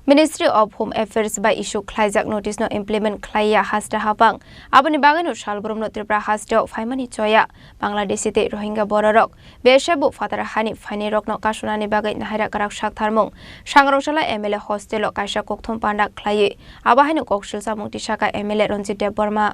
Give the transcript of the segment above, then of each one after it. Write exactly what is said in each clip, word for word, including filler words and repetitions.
Ministry of Home Affairs bai issue khlaijak notice no implement khlaiya haste hapang. Aboni bagwino salbrumno Tripura hasteo phaimani choya Bangladeshi tei Rohingya bororok. Bese bo phatar hani phainirokno kasunani bagwi nahaira kwrak saktharmung. Sangrongsalai M L A hostelo kaisa kokthum panda khlaiwi abo haino kok silsamung tisaka M L A Ranjit Debbarma.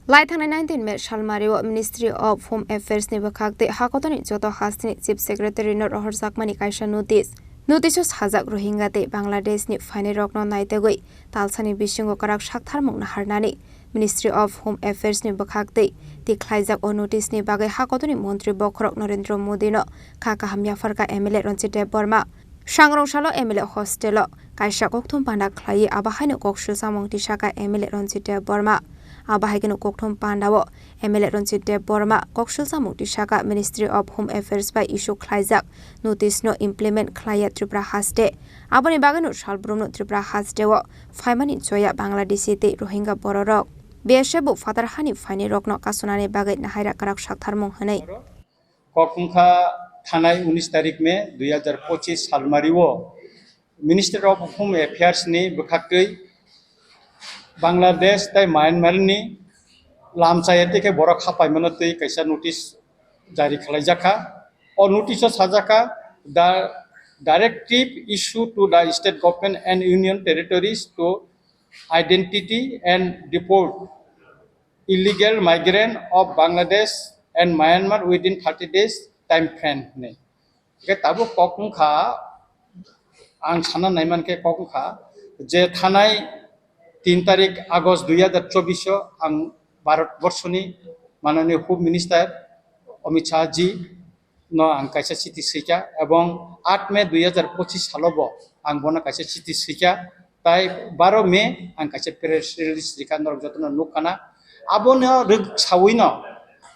Lai thangnai nineteen May salmario Ministry of Home Affairs ni bwkhak tei hakotoni joto hasteni Chief Secretary no rohorjakmani kaisa notice. Notice o sajak Rohingya tei Bangladesh ni phainirokno naitugwi talsani bisingo kwrak saktharmung naharnani Ministry of Home Affairs ni bwkhak tei tikhlaijak o notice ni bagwi hakotoni montri bokhorok Narendra Modi no kha kaham yapharkha M L A Ranjit Debbarma. Sangrong salo M L A hostelo kaisa kokthum panda khlaiwi abo haino kok silsamung tisaka M L A Ranjit Debbarma. Abo hai kheno kokthum pandao M L A Ranjit Debbarma kok silsamung tisaka Ministry of Home Affairs bai issue khlaijak notice no implement khlaiya Tripura haste. Aboni bagwino salbrumno Tripura hasteo phaimani choya Bangladeshi tei Rohingya bororok. B S F bo phatar hani phainirokno kasunani bagwi nahaira kwrak saktharmung hwnwi. Kok wngkha thanai unis tarik May dui hajar pochis salmario Ministry of Home Affairs ni bwkhaktwi Bangladesh tei Myanmar ni lamchaya tei khe borok hapaimano twi kaisa notice jari khlaijakha. O notice o sajakha, "The directive issue to the state government and union territories to identity and deport illegal migrant of Bangladesh and Myanmar within thirty days time frame," hinwi. Hingke tabuk kok wngkha, ang sana naimankhe kok wngkha je thanai tin tarik August dui hajar chobbish o ang Bharat Borshoni mananiya Home Minister Amit Shah ji no ang kaisa chiti swikha, ebong aat May dui hajar pochis salo bo ang bono kaisa chiti swikha, tai baro May ang kaisa press release rikha, norok jotono nukkha na. Abono rwk sawi no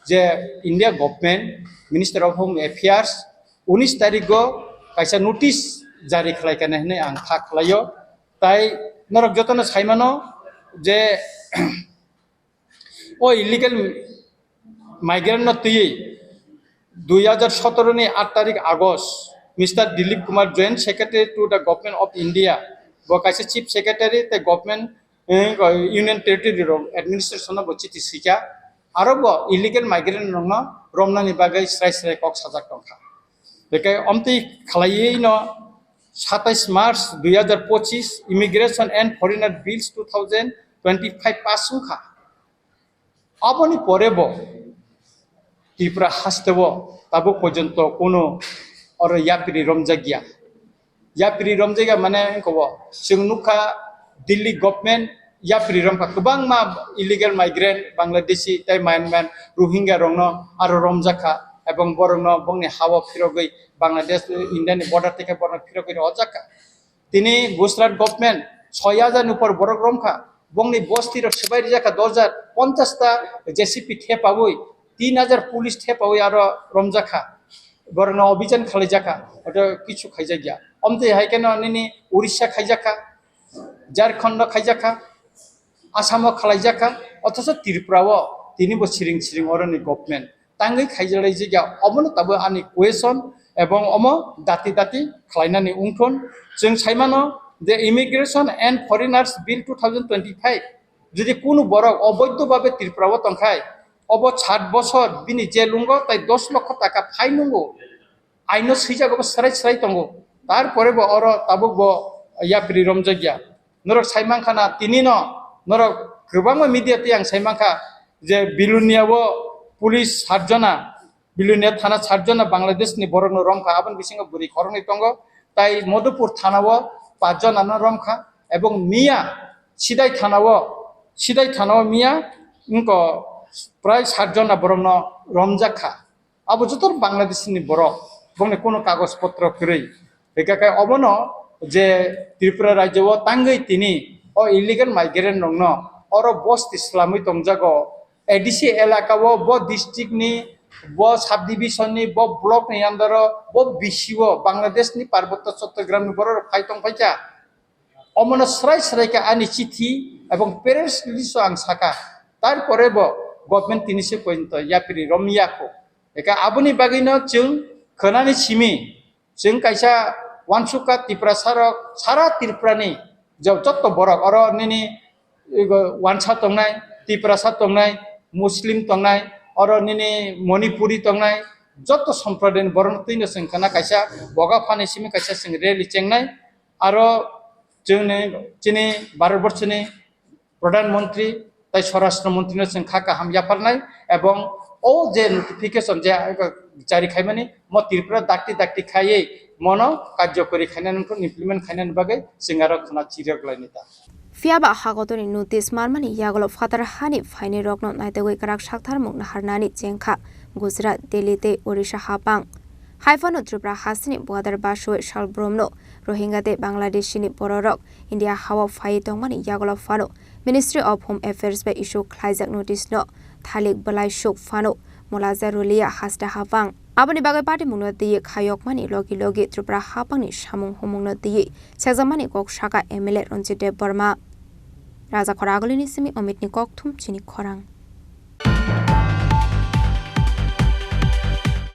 je India government, Minister of Home Affairs, unis tarik o kaisa notice jari khlai kha hinwi ang kha khlaio. Tai norok jotono saimano je o illegal migrant no twiwi dui hajar sotoro ni aat tarik August, Mister Dilip Kumar, Joint Secretary to the Government of India, bo kaisa Chief Secretary tei Government, eh, Union Territory rok administration no bo chiti swikha. Aro bo illegal migrant rok no romnani bagwi srai srai kok sajak tongkha. Bekai omtwi khlaiwi no satais March dui hajar pochis Immigration and Foreigner Bills two thousand twenty-five pass wngkha. Aboni pore bo Tripura hasteo tabuk porjonto kuno oro yapri romjakya. Yapri romjakya mane wngkha bo, chwng nukha Delhi government yapri romkha, kwbangma illegal migrant, Bangladeshi tei Myanmar, Rohingya rokno aro romjakha, ebong borokno bongni hao phirogwi Bangladesh, India ni border tei khe borokno phirogwi rwjakha. Tini Gujarat government soi hajar ni upor borok romkha, bongni bosti rok swbai rijak kha dos hajar, ponchas ta J C B thepawi, tin hajar police thepawi aro romjak kha, borokno obijan khalaijak kha, oto kichu khaijakya. Omtwi hai kheno nini Orissa khaijakha, Jharkhand no khaijakha, Assam o khalaijak kha, othocho Tripura o tini bo siring siring oroni government tangwi khaijalai jigya, obono tabuk ani question ebong omo dati dati khlainani wngthun. Chwng saimano je Immigration and Foreigners Bill two thousand twenty-five, jodi kunu borok oboidho babe Tripura o tongkhai, obo sat bosor bini jail wngo tai dos lokho taka fine wngo, aino swijak obo srai srai tongo, tarpore bo oro tabuk bo yapri romjakya. Norok saimankha na tini no, norok kwbangma media tei ang saimankha je Bilonia o police sat jona, Bilonia thana sat jona Bangladesh ni borok no romkha, aboni bisingo bwrwi khoroknwi tongo, tai Madhupur thana o paanch jona no romkha, ebong miya Sidai thana o, Sidai thana o miya wngko prai sat jona borok no romjak kha. Abo joto Bangladesh ni borok, bongni kono kagoj potro kwrwi. Hingkha khe obono je Tripura rajyo o tangwi tini o illegal migrant rokno oro bosti swlamwi tongjago. A D C elaka o bo district ni, bo subdivision ni, bo block ni under o, bo B C o Bangladesh ni Parbotto Chattogram ni borok rok phai tong phaikha. Omono srai srai khe ani chithi ebong press release o ang saka. Tarpore bo government tini se pointo yapri romya kho. Eka aboni bagwino chwng khwnani simi, chwng kaisa wansukha Tiprasa rok sara Tripura ni je jotto borok oro nini ego wansa tongnai, Tiprasa tongnai, Muslim tongnai, oro nini Manipuri tongnai, jotto somprodayni borokno twino chwng khna kaisa boga phani simi kaisa chwng rally chengnai. Aro chwngni chini Bharatborshni Pradhan Mantri tai Swarashtra Mantrino chwng kha kaham yapharnai, ebong o je notification je jari khaimani mo Tripura dakti dakti khaiwi mono karjokori khainani wngkha, implement khainani bagwi chwng aro khna chirok lainai ta. Phiya ba hakotorni notice manmani yagulo phatar hani phainai rokno naitugwi kwrak sakthar mung naharnani chengkha Gujarat, Delhi tei Orissa hapang. Haiphano Tripura hasteni border basoi salbromno Rohingya tei Bangladeshini bororok India hao phaiwi tongmani yagulo phano Ministry of Home Affairs bai issue khlaijak notice no thalik bwlai suk phano Molaja Rulia hasta hapang. Aboni bagwi patimungno twiwi khayokmani logi logi Tripura hapangni samung humungno twiwi sekjakmani kok saka M L A Ranjit Debbarma. Rajakhor Agulini simi Omitni kokthum chini khorang.